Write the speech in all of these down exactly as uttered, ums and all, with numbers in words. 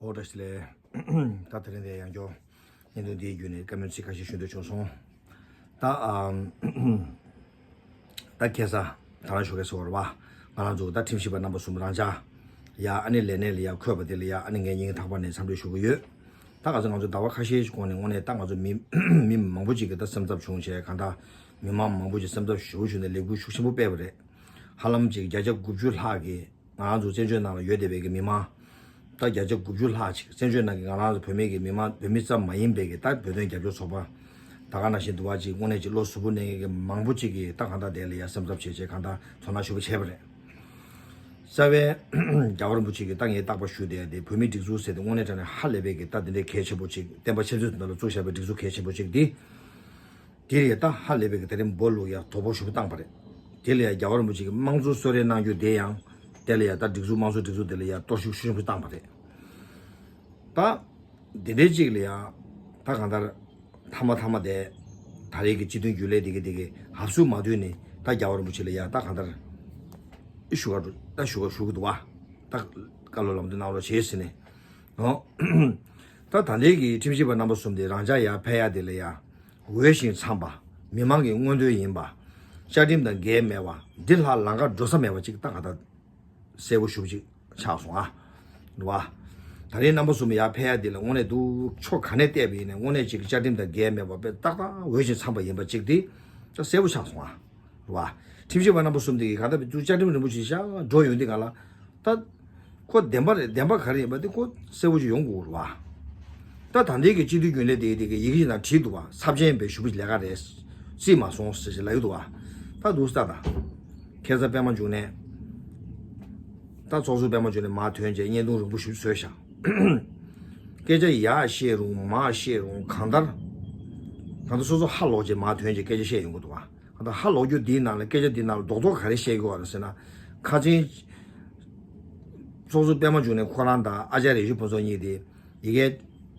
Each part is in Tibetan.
ཨོ་བཀྲ་ཤིས་བདེ་ལེགས། ད་དེ་རིང་འདིར་ཡང་བསྐྱར་བརྙན་ཐུང་འདིའི་བརྒྱུད་ནས་བཀའ་མོལ་ཚིག་ཁ་ཤས་ཞུ་འདོད་བྱུང་སོང་། ད་ཨམ། ད་ཁ་སང་དར་ལག་ཞོགས་ཀས་ཟེར་བ་རེད་བ། ང་རང་ཚོ་ད་ཁྲིམས་ཞིབ་པ་རྣམ་པ་གསུམ་རང་འཇགས་ཡ་ཨ་ནི་ལས་གནས་ལ་ཡ་འཁོད་པ་དེ་ལ་ཡ་ཨ་ནི་ངས་སྙིང་ཐག་པ་ནས་འཚམས་འདྲི་ཞུ་གི་ཡོད། ད་ག་ཚོད་ང་ཚོ་ཟླ་བ་ཁ་ཤས་ཤིག་གོང་ནས་དངོས་གནས་ད་ང་ཚོ་མི་མི་མང་པོ་ཅིག་གི་ད་སེམས་འཚབ་བྱུང་བྱས་གང་ལྟར་མི་མང་མང་པོ་ཅིག་སེམས་འཚབ་ཞེ་པོ་བྱུང་ནས་ལས་འགུལ་ཤུགས་ཆེན་པོ་སྤེལ་བ་རེད། ཧ་ལམ་ཅིག་བརྒྱ་ཆ་དགུ་བཅུ་ལྷག་གིས། ང་རང་ཚོ་བཙན་བྱོལ་ནང་ལ་ཡོད་བསྡད་པའི་གི་མི་མང་། ད་བརྒྱ་ཆ་དགུ་བཅུ་ལྷག་ཅིག་བཙན་བྱོལ་ནང་གི་ང་རང་ཚོ་བོད་མི་གི་མི་མང་བོད་མི་ཙམ་མ་ཡིན་པའི་གི་ད་བོད་དོན་རྒྱབ་སྐྱོར་ཚོགས་པ། ད་ག་ནང་བཞིན་འདུག་བ་ཅིག་དངོས་གནས་ཅིག་བློ་གཟུ་བོ་གནས་མཁན་གི་མང་པོ་ཅིག་གིས་ད་གང་ལྟར་དེ་ལ་ཡ་སེམས་འཚབ་བྱས་བྱས་གང་ལྟར་དོ་སྣང་ཞེ་པོ་བྱས་པ་རེད། རྩ་བའི་རྒྱལ་བ་རིན་པོ་ཆེ་གི་ད་ངས་རྟག་པར་ཞུ་བསྡད་དེ་བོད་མིའི་སྒྲིག་འཛུགས་ཟེར་དེ་དངོས་གནས་དྲང་གནས་ཧ་ལས་པའི་གི་ད་དེ་འདྲའི་གལ་ཆེན་པོ་ཅིག་བསྟན་པ་ཆབ་སྲིད་དོན་དག་ལ་བཙུགས་བཞག་པའི་སྒྲིག་འཛུགས་གལ་ཆེན་པོ་ཅིག་འདི། དེ་ལ་ཡ་ད་ཧ་ལས་པའི་གི་དེ་རིང་འབོ་ལུག་ཡ་དོ་ཕོག་ཞེ་པོ་བཏང་པ་རེད། དེ་ལ་ཡ་རྒྱལ་བ་རིན་པོ་ཆེ་གི་དམངས་གཙོ་གསོལ་རས་གནང་རྒྱུ་དེ་ཡང་། དེ་ལ་ཡ་ད་སྒྲིག་འཛུགས་དམངས་གཙོ་སྒྲིག་འཛུགས་དེ་ལ་ཡ་གཏོར་བཤིག་ཤུགས་ཆེན་པོ་བཏང་པ་རེད། ད། དེ་འདྲའི་ཅིག་ལ་ཡ། ད་གང་ལྟར། མཐའ་མ་མཐའ་མ་དེ། ད་རེས་ཀྱི་སྤྱི་མཐུན་རྒྱུན་ལས་དེ་གི་དེ་གི་ཧབ་སུ་མ་བསྡུས་ནས་ད་རྒྱལ་བ་རིན་པོ་ཆེ་ལ་ཡ་ད་གང་ལྟར། ཨི་ཞུ་ག་ད་ཞུ་ག་ཞུ་གི་འདུག་བ། ད་བཀའ་སློབ་ལམ་སྟོན་གནང་རོགས་བྱེད་ཟེར་ནས། ཨོ། ད་ད་ལྟའི་གི་ཁྲིམས་ཞིབ་པ་རྣམ་པ་གསུམ་དེ་རང་འཇགས་ཡར་ཕེབས་ཡ་དེ་ལ་ཡ། འོས་ཤིང་འཚམས་པ། མི་མང་གི་མངོན་འདོད་ཡིན་པ། བཅའ་ཁྲིམས་དང་འགལ་མེད་པ། འདི་ལྷག་ལམ་ཁ་འགྲོ་ས་མེད་པ་ཅིག་ད་ག་ད་གསལ་པོ་ཞེ་པོ་ཅིག་ཆགས་སོང་ཨ། རེད་བ། ད་རེས་རྣམ་པ་གསུམ་ཡར་ཕེབས་ཡ་འདི་ལ་དངོས་གནས་འདུག་ཕྱོགས་ག་ནས་བལྟས་པ་ཡིན་ནའི་དངོས་གནས་ཅིག་བཅའ་ཁྲིམས་དང་འགལ་མེད་པ་དཔེ་ཏག་ཏག་འོས་ཤིང་འཚམས་པ་ཡིན་པ་ཅིག་འདི་ད་གསལ་པོ་ཆགས་སོང་ཨ། རེད་བ། ཁྲིམས་ཞིབ་པ་རྣམ་པ་གསུམ་དེ་གིས་ག་ད་བཅའ་ཁྲིམས་རིན་པོ་ཆེ་བཞག་འགྲོ་ཡོང་དུས་ག་ལ། ད། ཁོ་བདེན་པ་རེད་བདེན་པ་ག་རེ་ཡིན་པ་དེ་ཁོ་གསལ་པོ་ཅིག་ཡོང་དགོས་རེད་བ། ད་ད་ལྟའི་གི་སྤྱི་འཐུས་རྒྱུན་ལས་དེ་དེ་གི་ཡི་གེ་ཞིག་ནང་བྲིས་འདུག་བ། ཚབས་ཆེན་པའི་ཞུ་བ་ལས་ཀ་རེད། རྩིས་མ་སོང་ཟེར་ཞིག་ལབ་ཀྱི་འདུག་བ། ད་འདུག་སེ་ད་ད། ཁ་སང་པད་མ་འབྱུང་གནས། ད་ཚོགས་ཟུར་པད་མ་འབྱུང་གནས་མར་ཐོན་རྗེས་བརྙན་ཐུང་རིང་པོ་ཞིག་བཟོས་ཤག་སྐད་ཆ་ཡར་བཤད་རུང་མར་བཤད་རུང་གང་ལྟར། གང་ལྟར་སོ་སོ་ཧ་ལོག་རྗེས་མར་ཐོན་རྗེས་སྐད་ཆ་བཤད་ཡོང་གི་འདུག་བ། ད་ཧ་ལོག་རྒྱུ་འདིའི་ནང་ལ་སྐད་ཆ་འདིའི་ནང་ལ་རྡོག་རྡོག་ག་རེ་བཤད་ཀྱི་ཡོད་རེད་ཟེར་ན། ཁ་ཆེན། ཚོགས་ཟུར་པད་མ་འབྱུང་གནས་ཁོ་རང་དང་ཨ་ཅར་ཡ་ཡེ་ཤེས་ཕུན་ཚོགས་གཉིས་དེ་ཡ་གིའི་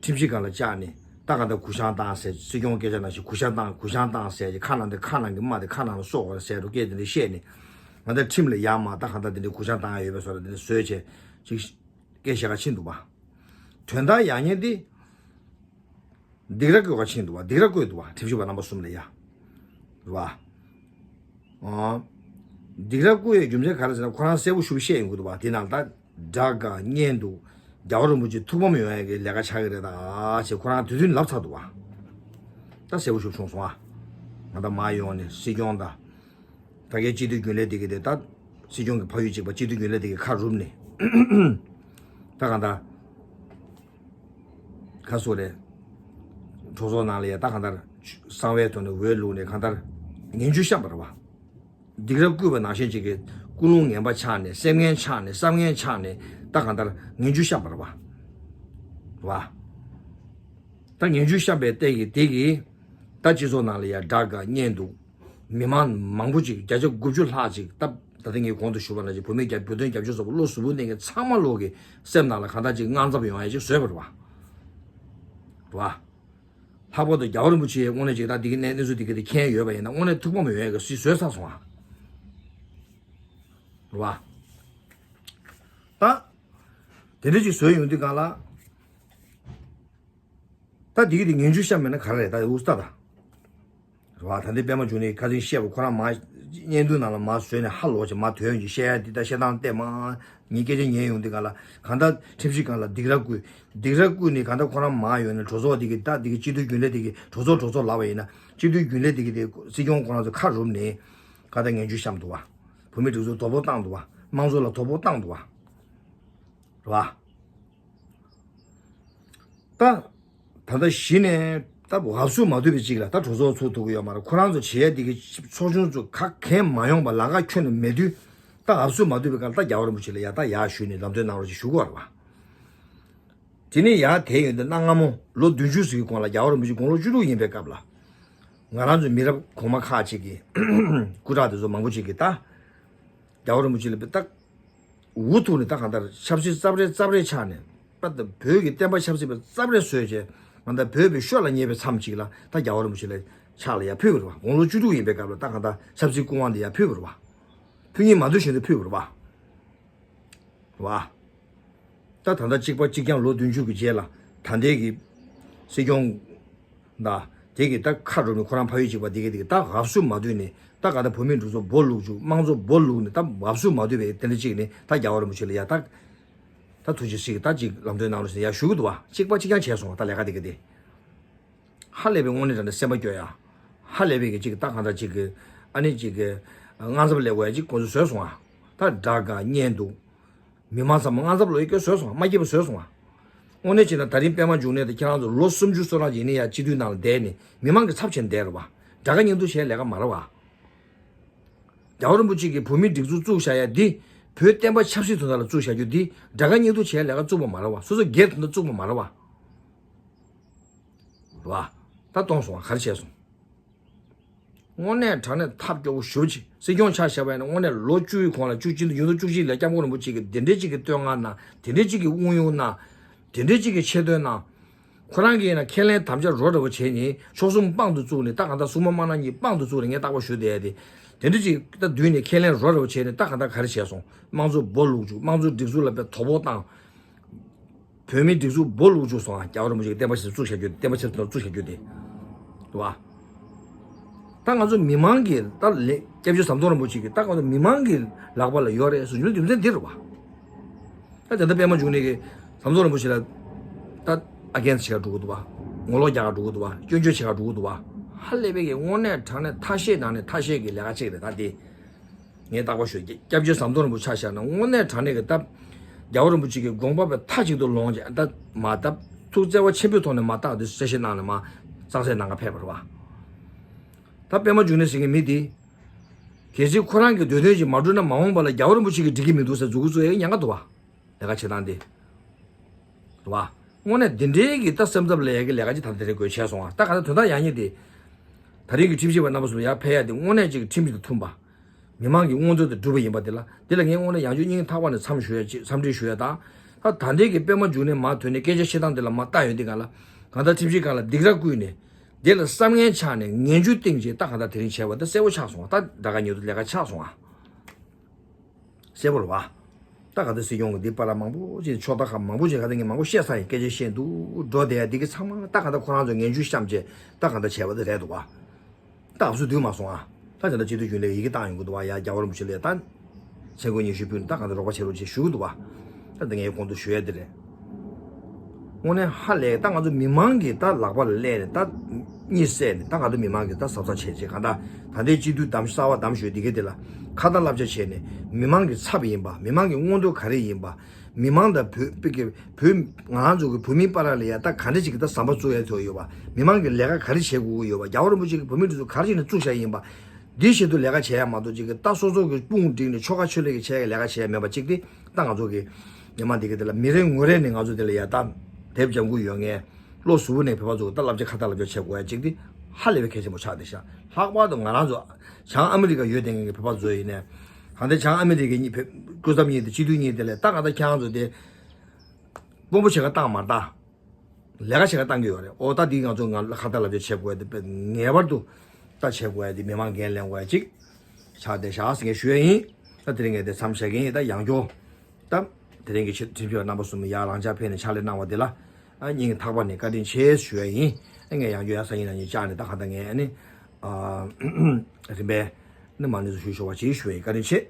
ཁྲིམས་ཞིབ་ཁང་ལ་བཅར་ནས་ད་ག་ད་གུ་བཤངས་བཏང་ཟེར་སྲིད་སྐྱོང་སྐད་ཆ་ནང་བཞིན་གུ་བཤངས་བཏང་གུ་བཤངས་བཏང་ཟེར་གྱི་ཁ་ནང་དེ་ཁ་ནང་གི་རྨ་དེ་ཁ་ནང་ལ་སོག་པ་ཟེར་འགྲོ་སྐད་དེ་འདྲ་བཤད་ནས་ང་ད་ཁྲིམས་ལ་ཡ་མ་ད་ག་ད་དེ་འདྲ་གུ་བཤངས་བཏང་ཡ་ཡོད་པའི་བཟོ་འདྲ་དེ་འདྲ་བཟོས་བྱས་ཅིག་སྐད་བཤད་ག་ཕྱིན་འདུག་བ། དོན་དག་ཡག་ཉེས་འདི། སྡིགས་ར་བསྐུལ་བ་ཕྱིན་འདུག་བ། སྡིགས་ར་བསྐུལ་འདུག་བ། ཁྲིམས་ཞིབ་པ་རྣམ་པ་གསུམ་ལ་ཡ། རེད་བ། ཨོ། སྡིགས་ར་བསྐུལ་བའི་རྒྱུ་མཚན་ག་རེ་ཟེར་ན་ཁོ་རང་གསལ་པོ་ཞེ་པོ་བཤད་ཡོང་གི་འདུག་བ། དེ་ནང་ད་དགྲ་དགའ་གཉེན་སྡུག་རྒྱལ་བ་རིན་པོ་ཆེ་ཐུགས་ཕམ་ཡོང་ཡ་གི་ལས་ཀ་ཆགས་ཀྱི་རེད་ད་ཅེས་ཁོ་རང་དུས་ཚོད་ལབ་ཚར་འདུག་བ། ད་གསལ་པོ་ཞེ་པོ་བྱུང་སོང་ཨ། ང་ད་མར་ཡོང་ནས་སྲིད་སྐྱོང་དང་། ད་གའི་སྤྱི་འཐུས་རྒྱུན་ལས་དེ་གི་དེ་ད། སྲིད་སྐྱོང་གི་ཕ་ཡུལ་གཅིག་པ་སྤྱི་འཐུས་རྒྱུན་ལས་དེ་གི་ཁ་རུབ་ནས། ད་གང་ལྟར། ཁ་སོ་རེད། གྲོས་ཚོགས་ནང་ལ་ཡ་ད་གང་ལྟར། གསང་བའི་ཐོག་ནས་འོས་བླུགས་ནས་གང་ལྟར། ངན་ཇུས་བཤམས་པ་རེད་བ། སྡིགས་ར་བསྐུལ་བ་ནང་བཞིན་ཅིག་གི་ཀུན་སློང་ངན་པ་ཆགས་ནས་སེམས་ངན་ཆགས་ནས་བསམ་ངན་ཆགས་ནས་ད་གང་ལྟར་ངན་ཇུས་བཤམས་པ་རེད་བ། རེད་བ། ད་ངན་ཇུས་བཤམས་པའི་སྟེང་གི་དེ་གི། ད་སྤྱི་ཚོགས་ནང་ལ་ཡ་དགྲ་དགའ་གཉེན་སྡུག་མི་མང་མང་པོ་ཅིག་བརྒྱ་ཆ་དགུ་བཅུ་ལྷག་ཅིག་ད་ད་ལྟ་ངས་གོང་དུ་ཞུས་པ་ནང་བཞིན་བོད་མི་རྒྱ་བོད་དོན་རྒྱབ་སྐྱོར་ཚོགས་པ་བློ་གཟུ་བོ་གནས་མཁན་ཚང་མ་ལོག་གི་སེམས་ནང་ལ་གང་ལྟར་ཅིག་དངངས་འཚབ་ཡོང་ཡ་ཅིག་བཟོས་པ་རེད་བ། རེད་བ། ལྷག་པར་དུ་རྒྱལ་བ་རིན་པོ་ཆེ་དངོས་གནས་ཅིག་ད་འདི་གི་གནས་གནས་ཚུལ་འདི་གི་དེ་མཁྱེན་ཡོད་པ་ཡིན་ན་དངོས་གནས་ཐུགས་ཕམ་ཡོང་ཡ་གི་སྲིད་བཟོས་ཚར་སོང་ཨ། རེད་བ། ད། དེ་འདྲ་ཅིག་བཟོས་ཡོང་དུས་གང་ལ། ད་འདི་གི་དེ་ངན་ཇུས་བཤམས་མེད་ན་ག་རེ་རེད་ད་འུ་ས་ད། རེད་བ། ད་འདི་པད་མ་འབྱུང་གནས་ཁ་སང་བཤད་པ་ཁོ་རང་མ། བརྙན་ཐུང་ནང་ལ་མ་བཟོས་ནས་ཧ་ལོག་ཅིག་མ་ཐོན་ཅིག་བཤད་ཡ་འདི་ད་བཤད་སྟངས་བལྟས་མ། ངའི་སྐད་ཆ་ཉན་ཡོང་འདི་ག་ལ་གང་ལྟར་ཁྲིམས་ཞིབ་ཁང་ལ་སྡིགས་ར་བསྐུལ། སྡིགས་ར་བསྐུལ་ནས་གང་ལྟར་ཁོ་རང་མ་ཡོང་ནས་གྲོས་ཚོགས་འདི་གི་ད་འདི་གི་སྤྱི་འཐུས་རྒྱུན་ལས་འདི་གི་གྲོས་ཚོགས་གྲོས་ཚོགས་ལབ་པ་ཡིན་ན་སྤྱི་འཐུས་རྒྱུན་ལས་འདི་གི་དེ་སྲིད་སྐྱོང་ཁོ་རང་ཚོ་ཁ་རུབ་ནས་གང་ལྟར་ངན་ཇུས་བཤམས་འདུག་བ། བོད་མི་སྒྲིག་འཛུགས་དོ་ཕོག་བཏང་འདུག་བ། དམངས་གཙོ་ལ་དོ་ཕོག་བཏང་འདུག་བ། རེད་བ། ད། ད་ལྟ་གཞི་ནས་ད་བབས་ཚུགས་མ་ཐུབ་པའི་ཅིག་ལ་ད་གྲོས་ཚོགས་ཚུགས་ཐུབ་ཀྱི་ཡོད་མ་རེད། ཁོ་རང་ཚོ་བྱེད་ཡ་འདི་གི་ཚོགས་ཆུང་ཚོ་ག་གེ་མ་ཡོང་བ་ལམ་ཁ་ཁྱོན་ནས་མེད་དུས་ད་བབས་ཚུགས་མ་ཐུབ་པའི་སྐབས་ལ་ད་རྒྱལ་བ་རིན་པོ་ཆེ་ལ་ཡ་ད་ཡར་ཞུས་ནས་ལམ་སྟོན་གནང་རོགས་ཅེས་ཞུ་དགོས་རེད་བ། དེ་ནས་ཡར་དེད་ཡོང་དུས་གནའ་སྔ་མོ་ལོ་བདུན་ཅུ་ཟིན་གྱི་གོང་ལ་རྒྱལ་བ་རིན་པོ་ཆེ་དགུང་ལོ་བཅུ་དྲུག་ཡིན་པའི་སྐབས་ལ་ང་རང་ཚོ་མི་རབས་གོང་མ་ཁག་ཅིག་གིས་སྐུ་དྲག་དེ་ཚོ་མང་པོ་ཅིག་གིས་ད་རྒྱལ་བ་རིན་པོ་ཆེ་ལ་ད། འུ་ཐུག་ནས་ད་གང་ལྟར་ཆབ་སྲིད་རྩབ་རལ་རྩབ་རལ་ཆགས་ནས་པ་ད་བོད་ཀྱི་བསྟན་པ་ཆབ་སྲིད་པ་རྩབ་རལ་བཟོས་བྱས་ང་ད་བོད་པའི་ཤོ་ལ་ཉེ་བའི་མཚམས་ཅིག་ལ་ད་རྒྱལ་བ་རིན་པོ་ཆེ་ལ་ཕྱག་ལ་ཡར་ཕུལ་བ་རེད་བ། དགུང་ལོ་བཅུ་དྲུག་ཡིན་པའི་སྐབས་ལ་ད་གང་ལྟར་ཆབ་སྲིད་སྐུ་དབང་དེ་ཡར་ཕུལ་བ་རེད་བ། ཕུལ་ཉིན་མ་འདོད་བཞིན་དུ་ཕུལ་བ་རེད་བ། རེད་བ། ད་ད་ལྟ་གཅིག་པ་གཅིག་རྐྱང་ལོ་བདུན་ཅུ་གི་རྗེས་ལ་ད་ལྟའི་གི་སྲིད་སྐྱོང་ད་དེ་གི་ད་ཁ་འགྲོ་མི་ཁོ་རང་ཕ་ཡུལ་གཅིག་པ་དེ་གི་དེ་གི་ད་ཧབ་སུ་མ་བསྡུས་ནས་ད་ག་ད་བོད་མི་འདུ་ཚོགས་སྦོ་ལུག་བཅུག་དམངས་གཙོ་སྦོ་ལུག་ནས་ད་ཧབ་སུ་མ་བསྡུས་པའི་དེ་འདྲ་གཅིག་ནས་ད་རྒྱལ་བ་རིན་པོ་ཆེ་ལ་ཡ་ད་ད་ཐུགས་རྗེ་གཟིགས་ད་གཅིག་ལམ་སྟོན་གནང་རོགས་ཟེར་ཡ་ཞུ་གི་འདུག་བ། གཅིག་པ་གཅིག་རྐྱང་བྱས་སོང་བ། ད་ལས་ཀ་དེ་གི་དེ། ཧ་ལས་པའི་དངོས་གནས་དྲང་གནས་སེམས་པ་སྐྱོ་ཡ། ཧ་ལས་པའི་གི་ཅིག་ད་གང་ལྟར་ཅིག་གི་ཨ་ནི་ཅིག་གི་དངངས་འཚབ་ལས་དགོས་ཡ་ཅིག་ཁོ་ཚོ་བཟོས་སོང་ཨ། ད་དགྲ་དགའ་གཉེན་སྡུག་མི་མང་ཚང་མ་དངངས་འཚབ་ལོ་ཡི་སྐྱོ་བཟོས་སོང་ཨ། མ་སྐྱིད་པ་བཟོས་སོང་ཨ། དངོས་གནས་བྱས་ན་ད་རིང་པད་མ་འབྱུང་གནས་དང་ཁྱེད་རང་ཚོ་ལོ་སུམ་ཅུ་སོ་ལྔ་ཡིན་ནི་ཡ་སྤྱི་འཐུས་ནང་ལ་བསྡད་ནི་མི་མང་གི་ཚབ་བྱས་ནས་བསྡད་རེད་བ། དགྲ་དགའ་གཉེན་སྡུག་བྱས་ལས་ཀ་མ་རེད་བ། རྒྱལ་བ་རིན་པོ་ཆེ་གིས་བོད་མིའི་སྒྲིག་འཛུགས་བཙུགས་བཞག་ཡ་འདི་བོད་བསྟན་པ་ཆབ་སྲིད་དོན་དག་ལ་བཙུགས་བཞག་རྒྱུ་འདི་དགྲ་དགའ་གཉེན་སྡུག་བྱས་ལས་ཀ་བཙུགས་པ་མ་རེད་བ། སོ་སོ་སྒེར་དོན་དག་བཙུགས་པ་མ་རེད་བ། རེད་བ། ད་གཏོང་སོང་བ་ག་རེ་བྱས་སོང་། དངོས་གནས་དྲང་གནས་ཐབས་སྐྱོ་བོ་ཞེ་པོ་ཅིག་སྲིད་སྐྱོང་ཆགས་བཞག་པ་ཡིན་ན་དངོས་གནས་ལོ་བཅུའི་གོང་ལ་བཅུ་གཅིག་ཡོང་དུས་བཅུ་གཅིག་ལ་སྐྱབས་མགོན་རིན་པོ་ཆེ་གིས་དེ་འདྲའི་ཅིག་གི་བསྟོད་བསྔགས་གནང་། དེ་འདྲའི་ཅིག་གི་དབུགས་དབྱུང་གནང་། དེ་འདྲའི་ཅིག་གི་ཆེ་བསྟོད་གནང་། ཁོ་རང་གིས་ཡིན་ན་ཁས་ལེན་དམ་བཅའ་རོ་འདྲ་བོ་བྱས་ནས་མཆོག་གསུམ་དཔང་དུ་བཙུགས་ནས་ད་གང་ལྟར་སྲུང་མ་དམར་ནག་གཉིས་དཔང་དུ་བཙུགས་ནས་ངས་རྟག་པར་ཞུ་བསྡད་ཡ་དེ། དེ་འདྲ་ཅིག་ད་བསྡུས་ནས་ཁས་ལེན་རོ་འདྲ་བོ་བྱས་ནས་ད་གང་ལྟར་ག་རེ་བྱས་སོང་། དམངས་གཙོ་སྦོ་ལུག་བཅུག་དམངས་གཙོ་སྒྲིག་འཛུགས་ལ་དཔེ་དོ་ཕོག་བཏང་། བོད་མིའི་སྒྲིག་འཛུགས་སྦོ་ལུག་བཅུག་སོང་ཨ། རྒྱལ་བ་རིན་པོ་ཆེ་གི་བསྟན་པ་ཞིག་བཙུགས་བཞག་རྒྱུ་བསྟན་པ་ཆབ་སྲིད་བཙུགས་བཞག་རྒྱུ་དེ། རེད་བ། ད་ང་ཚོ་མི་མང་གིས་ད་ལས་སྐྱབས་རྗེ་ཟམ་གདོང་རིན་པོ་ཆེ་གིས་ད་ང་ཚོ་མི་མང་གི་ལག་པ་ལ་ཡོད་རེད་ཟེར་རྒྱུ་རྒྱུ་མཚན་འདི་རེད་བ། ད་དེ་ལྟར་པད་མ་འབྱུང་གནས་ཀྱིས་ཟམ་གདོང་རིན་པོ་ཆེ་ལ་ད་ཨ་གེན་སི་བྱེད་ག་འགྲོ་གི་འདུག་བ། ངོ་ལོག་རྒྱག་ག་འགྲོ་གི་འདུག་བ། སྐྱོན་བརྗོད་བྱེད་ག་འགྲོ་གི་འདུག་བ། ཧ་ལས་པའི་གི་དངོས་གནས་དྲང་གནས་ཐ་ཤལ་ནང་ནས་ཐ་ཤལ་གྱི་ལས་ཀ་གཅིག་རེད་ད་དེ། ངས་རྟག་པར་ཞུ། སྐྱབས་རྗེ་ཟམ་གདོང་རིན་པོ་ཆེ་ཆགས་བཞག་ན་དངོས་གནས་དྲང་གནས་ཀྱི་སྟབས། རྒྱལ་བ་རིན་པོ་ཆེ་གི་དགོངས་པ་པའི་མཐའ་གཅིག་ཏུ་ལོངས་ཀྱི་ད་མ་སྟབས་ཐུགས་བརྩེ་བ་ཆེན་པོའི་ཐོག་ནས་མ་རྟག་ཏུ་གསལ་བཤད་གནང་ནས་མ་རྩ་ཚད་གནང་ག་ཕེབས་པ་རེད་བ། ད་པད་མ་འབྱུང་གནས་ཟེར་མཁན་མི་དེ། གལ་སྲིད་ཁོ་རང་གི་འདོད་དོན་ཞིག་མ་འགྲུབ་ན་མ་འོངས་པ་ལ་རྒྱལ་བ་རིན་པོ་ཆེ་གིས་འགྲིག་གི་མི་འདུག་ཟེར་མཛུབ་གུ་བཙུགས་ཡ་ཉེན་ཁ་འདུག་བ། ལས་ཀ་བྱེད་སྟངས་དེ། རེད་བ། དངོས་གནས་འདི་འདྲའི་གི་ད་སེམས་འཚབ་ལས་ཀྱི་ལས་ཀ་ཅིག་ད་ལྟ་དེ་རིང་དགོས་ཆགས་སོང་བ། ད་ག་ད་དོན་དག་ཡག་ཉེས་དེ། ད་རིང་གི་ཁྲིམས་ཞིབ་པ་རྣམ་པ་ཚོ་ལ་ཡར་ཕེབས་ཡ་དེ་དངོས་གནས་ཅིག་ཁྲིམས་ཞིབ་དང་མཐུན་པ། མི་མང་གི་མངོན་འདོད་དེ་བསྒྲུབས་པ་ཡིན་པ་དེ་ལ་དེ་ལ་ངས་དངོས་གནས་ཡང་བསྐྱར་སྙིང་ཐག་པ་ནས་འཚམས་ཞུ་ཡ་ཅིག་འཚམས་འདྲི་ཞུ་ཡ་དང་། ད་ད་ལྟའི་གི་པད་མ་འབྱུང་གནས་མར་ཐོན་ནས་སྐད་ཆ་བཤད་སྟངས་དེ་ལ་མར་བལྟ་ཡོང་དུས་གང་ལ། གང་ལྟར་ཁྲིམས་ཞིབ་ཁང་ལ་སྡིགས་ར་བསྐུལ་ནས། དེ་ལ་བསམ་ངན་ཆགས་ནས་ངན་ཇུས་བཏིང་རྗེས་ད་གང་ལྟར་དེ་རིང་བྱས་པ་ད་གསལ་པོ་ཆགས་སོང་བ། ད་དགྲ་དགའ་གཉེན་སྡུག་ལས་ཀ་ཆགས་སོང་བ། གསལ་པོ་རེད་བ། ད་ག་ཚོད་སྲིད་སྐྱོང་གི་འདི་པ་ལ་མང་པོ་ཅིག་ཕྱོགས་མཐའ་ཁག་མང་པོ་ཅིག་ག་ད་ངས་མང་པོ་བཤད་ཚར་ཡིན། སྐད་ཆ་བཤད་འདུག་འགྲོ་བསྡད་ཡ་འདི་གི་ཚང་མ་ད་ག་ད་ཁོ་རང་ཚོ་ངན་ཇུས་བཤམས་བྱས་ད་ག་ད་བྱས་པ་དེ་རེད་འདུག་བ། ད་ཨབ་སུ་དུས་མ་སོང་ཨ། ད་དེ་འདྲ་སྤྱི་འཐུས་རྒྱུན་ལས་ཡི་གེ་བཏང་ཡོང་གི་འདུག་བ། ཡ་རྒྱལ་བ་རིན་པོ་ཆེ་ལ་ད་མཚན་གུ་ཉི་ཤུ་ཕུལ་ནས་ད་ག་ད་རོགས་པ་བྱེད་རོགས་བྱེད་ཞུ་གི་འདུག་བ། ད་འདི་ངས་གོང་དུ་ཞུ་ཡ་དེ་རེད། དངོས་གནས་ཧ་ལས་ད་ང་ཚོ་མི་མང་གིས་ད་ལག་པ་ལ་སླེབས་ནས་ད་གཉིད་སད་ནས་ད་ང་ཚོ་མི་མང་གིས་ད་གཟབ་གཟབ་བྱས་བྱས་གང་ལྟར་ད་ལྟའི་སྤྱི་འཐུས་གདམ་གསར་བ་གདམ་ཞུས་འདི་གའི་དེ་ལ་ཁ་ཏ་བསླབ་བྱ་བྱས་ནས་མི་མང་གི་ཚབ་ཡིན་པ། མི་མང་གི་མངོན་འདོད་ག་རེ་ཡིན་པ། མི་མང་དང་བོད་པའི་གི་བོད་ང་རང་ཚོ་གི་བོད་མིའི་བར་ལ་ཡ་ད་ག་འདྲ་ཞིག་གི་ད་ཟམ་པ་བཙུགས་ཡ་ཐོག་ཡོད་པ། མི་མང་གི་ལས་ཀ་ག་རེ་བྱེད་དགོས་ཀྱི་ཡོད་པ། རྒྱལ་བ་རིན་པོ་ཆེ་གི་བོད་མིའི་སྒྲིག་འཛུགས་ག་རེ་བྱས་ནས་བཙུགས་བཞག་ཡིན་པ། འདི་བཞིན་དུ་ལས་ཀ་བྱེད་ཡ་མ་གཏོགས་ཅིག་གི་ད་སོ་སོ་གི་དཔུང་བསྒྲིགས་ནས་ཆོལ་ཁ་ཆོས་ལུགས་ཀྱི་བྱེད་ཡ་ལས་ཀ་བྱེད་ཡ་མེད་པ་ཅིག་དེ་ད་ང་ཚོ་གི་ཉི་མ་འདི་གི་དེ་ལ་མི་རེ་ངོ་རེ་ནས་ང་ཚོ་དེ་ལ་ཡ་ད་དེབ་ལྗང་གུ་ཡོད་མཁན་བློ་གཟུ་བོ་ནས་བོད་པ་ཚོ་གི་ད་བསླབ་བྱ་ཁ་ཏ་བསླབ་བྱ་བྱེད་དགོས་ཡ་ཅིག་དེ་ཧ་ལས་པའི་གལ་ཆེན་པོ་ཆགས་བསྡད་ཤག་ལྷག་པར་དུ་ང་རང་ཚོ་བྱང་ཨ་མི་རི་ཀ་ཡོད་བསྡད་མཁན་གི་བོད་པ་ཚོ་ཡིན་ནས་གང་ལྟར་བྱང་ཨ་མི་རི་ཀའི་གཉིས་བོད་སྐུ་ཚབ་གཉིས་དེ་སྤྱི་འཐུས་གཉིས་དེ་ལས་ད་གང་ལྟར་ཁྱེད་རང་ཚོ་དེ་དཔོན་པོ་བྱེད་ཀ་བཏང་མ་ད། ལས་ཀ་བྱེད་ཀ་བཏང་གི་ཡོད་རེད། ཨོ་ད་འདི་ང་ཚོ་ང་ལ་ཁ་ཏ་ལབ་ཅིག་བྱེད་དགོས་ཡ་དེ་དཔེ་ངེས་པར་དུ་ད་བྱེད་དགོས་ཡ་དེ་མི་མང་འགན་ལེན་དགོས་ཡ་ཅིག་ཆགས་བསྡད་ཤག་ཟེར་ངས་ཞུ་ཡ་ཡིན། ད་དེ་རིང་ངས་དེ་མཚམས་བཞག་གི་ཡིན། ད་ཡང་བསྐྱར་ད་དེ་རིང་གི་ཁྲིམས་ཞིབ་པ་རྣམ་པ་གསུམ་ཡར་རང་འཇགས་ཕེབས་ནས་ཕྱག་ལས་གནང་བ་དེ་ལ་ཨ་སྙིང་ཐག་པ་ནས་བཀའ་དྲིན་ཆེ་ཞུ་ཡ་ཡིན། ཨ་ངས་ཡང་བསྐྱར་ཡར་སང་ཉིན་གནངས་ཉིན་བཅར་ནས་ད་གང་ལྟར་ངས་ཨ་ནི་ཨ་རིམ་པས་ནི་མ་ཎི་ཚོ་ཞུ་ཆོག་པ་ཅིག་ཞུ་ཡ་ཡིན། བཀའ་དྲིན་ཆེ།